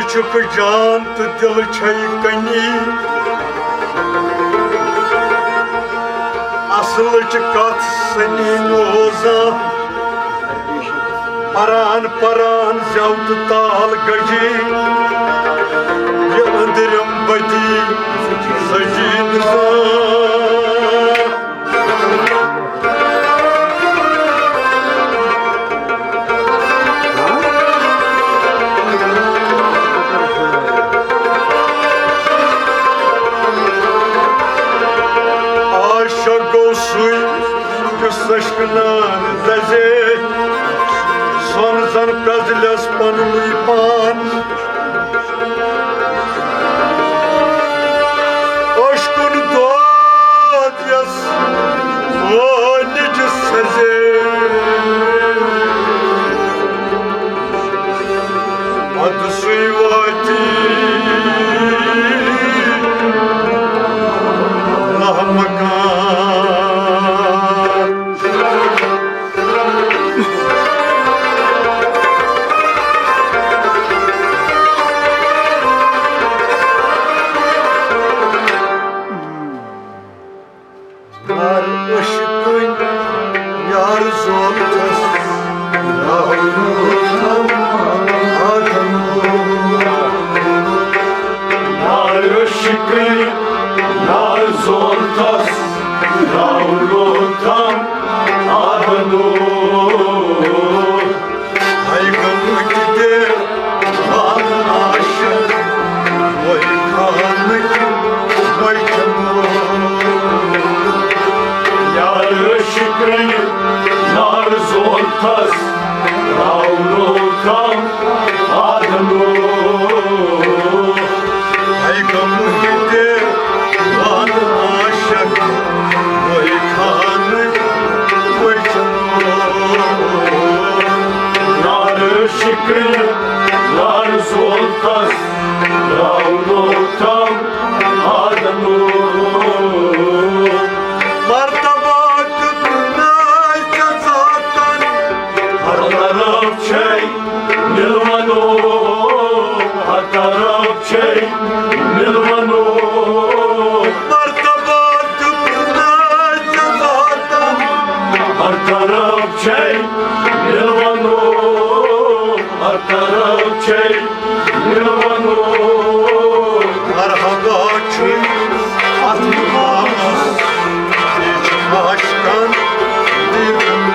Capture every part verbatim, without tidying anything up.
چھُکھ جان تہٕ دِل چھے کنی۔ اصلٕچ کتھ سنی نوزان۔ پران پران زٮ۪و تہٕ تال گجی۔ یہِ أنٛدرِم بتی سجی نہٕ زانٛہہ۔ عاشق گوٚو سُے، یُس سشکنان دزے، سۄن زن پرٛزلٮ۪س پننُے پان۔ اوشکُن دود یس وٲنِج سزے۔ پتہٕ سُے واتی لہمکان۔ یار عشقٕنۍ یار زولتس، راوُن آدم۔ یار عشقٕنۍ یار زولتس، راوُن آدم۔ ہاے گٔمٕتۍ دیوان عاشق، وۄنۍ خانٕکۍ وۄنۍ چمو۔ یار عشقٕنۍ یار زولتس، راوُن آدم۔ ہاے گٔمٕتۍ دیوان عاشق، وۄنۍ خانٕکۍ وۄنۍ چمو۔ یار عشقٕنۍ یار زولتس، راوُن آدم۔ مرتبہ دیُت نہٕ ژےٚ ذاتن، ہر طرف چھے مِلوَنو، ہر طرف چھے مِلوَنو۔ مرتبہ دیُت نہٕ ژےٚ ذاتن، ہر طرف چھے مِلوَنو، ہر طرف چھے مِلوَنو۔ مرحبا چھُ اَتھ مُقامس، یہِ چھُ عاشقن دیٖدن۔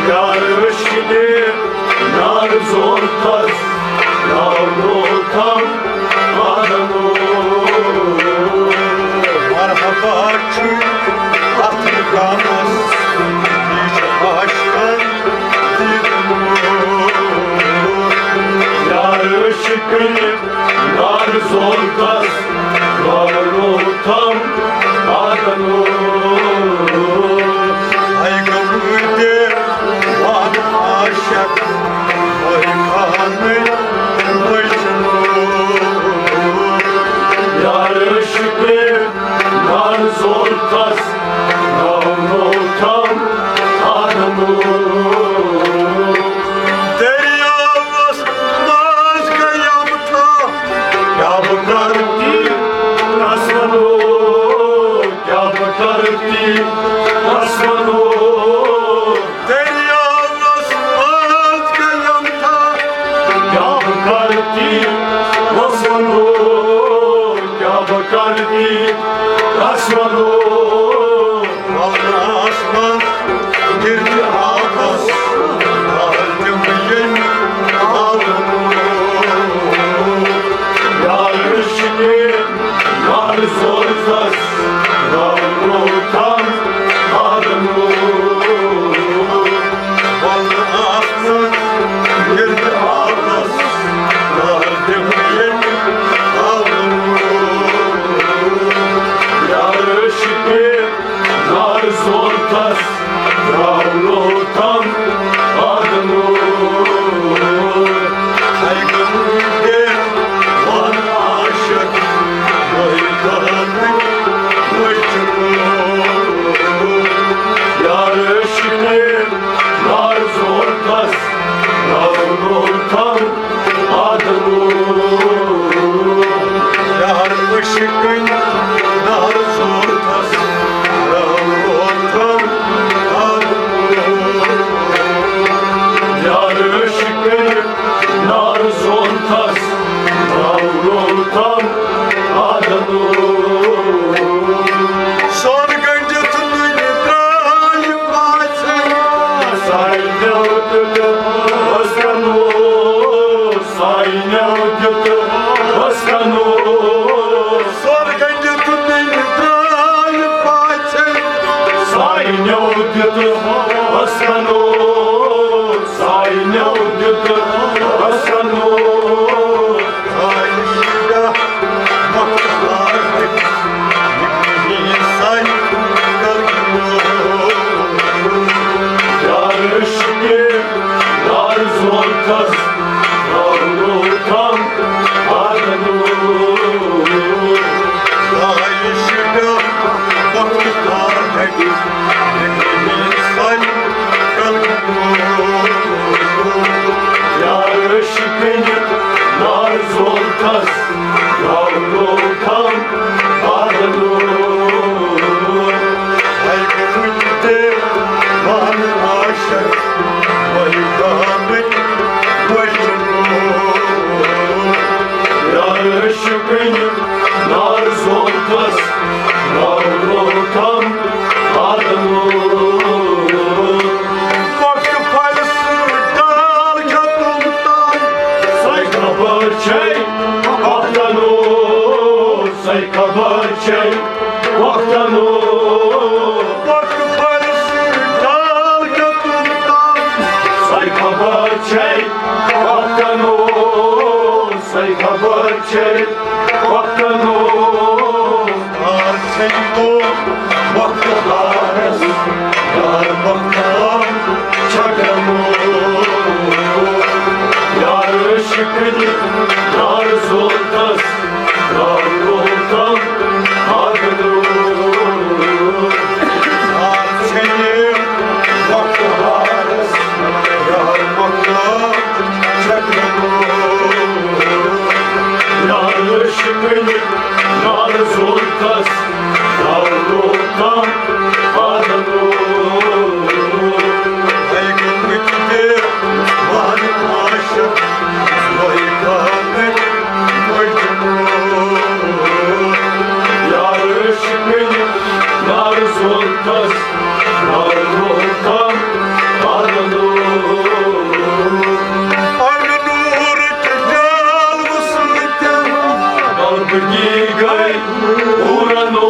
یار عشقٕنۍ یار زولتس، راوُن آدم۔ مرحبا چھُ اَتھ مُقامس، یہِ چھُ عاشقن دیٖدن۔ یار عشقٕنۍ یار زولتس، راوُن آدم۔ ہاے گٔمٕتۍ دیوان عاشق، وۄنۍ خانٕکۍ وۄنۍ چمو۔ یار عشقٕنۍ یار زولتس، راوُن آدم۔ دریاوس منٛز گٔیم تھپھ، کیٛاہ بہٕ کرٕ عشقن نار زولتس راوروتم آدمو. یار عشقن نار زولتس راوروتم آدمو. سون گنجت نن ترای پاچن ساینو تت وسنو. ساینو دیُت وسنو. سورگن دیُت نن ترٛاے پاچھن. ساینو دیُت وسنو. ساینو دیُت وسنو. ساینو دیُت وسنو. یار عشقِ یار زولتس راوروتم آدمو. عشقِ وقت کار ہٹس سن کلمو. یار عشقِ یار زولتس راوروتم آدمو. ساے خبر چھے وقتنو، ساے خبر چھے وقتنو. وقت پرس ڈال کتن تام. ساے خبر چھے وقتنو، ساے خبر چھے وقتنو. کار چھے تو وقت دارس، یار وقت چھٹنو. یار عشقِ یار زولتس راوروتم آدمو. یار عشقِ یار زولتس راوروتم آدمو. یار عشقِ یار زولتس راوروتم آدمو. قلبگی گئی پورنو،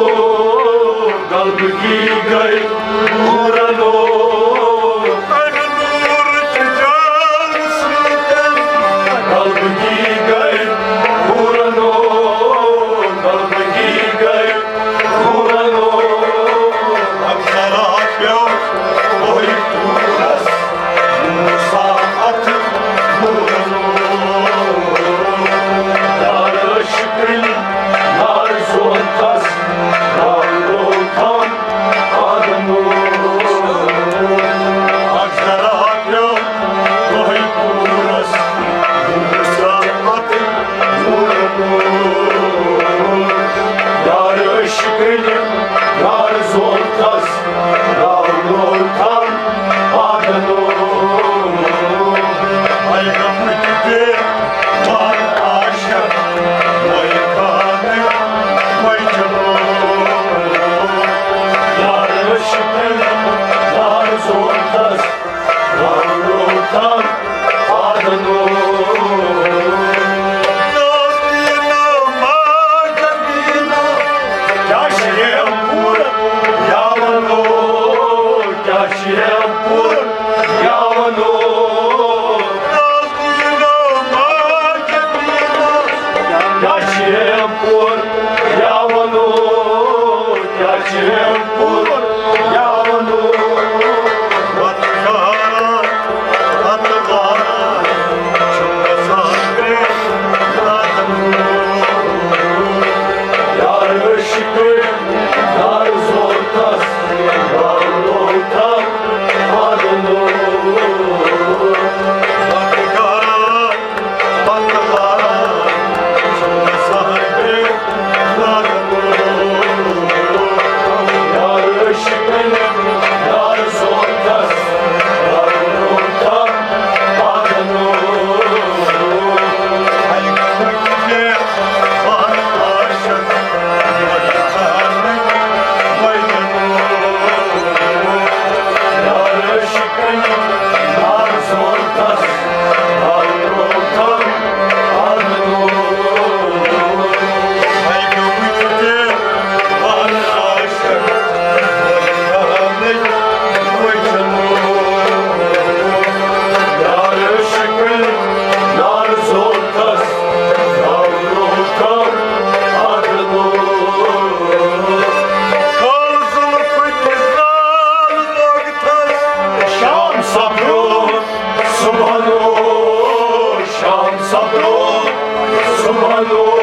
قلبگی گئی پورنو. قلبگی گئی پورنو، قلبگی گئی پورنو. اکثر آپیو کوئی پورس موسیٰ اتھ پورنو. یار عشقِ یار زولتس راوروتم آدمو. اکثر آپیو کوئی پورس موسیٰ اتھ پورنو. یار عشقِ یار زولتس راوروتم آدمو. اے غمکۍ دے مار عاشق، وے خانٕکۍ وے جنو. یار عشقِ یار زولتس راوروتم آدمو. کیا شیم پور یا ونو، کیا شیم پور یا ونو. کیا شیم پور یا ونو، کیا شیم پور یا ونو. Hallo,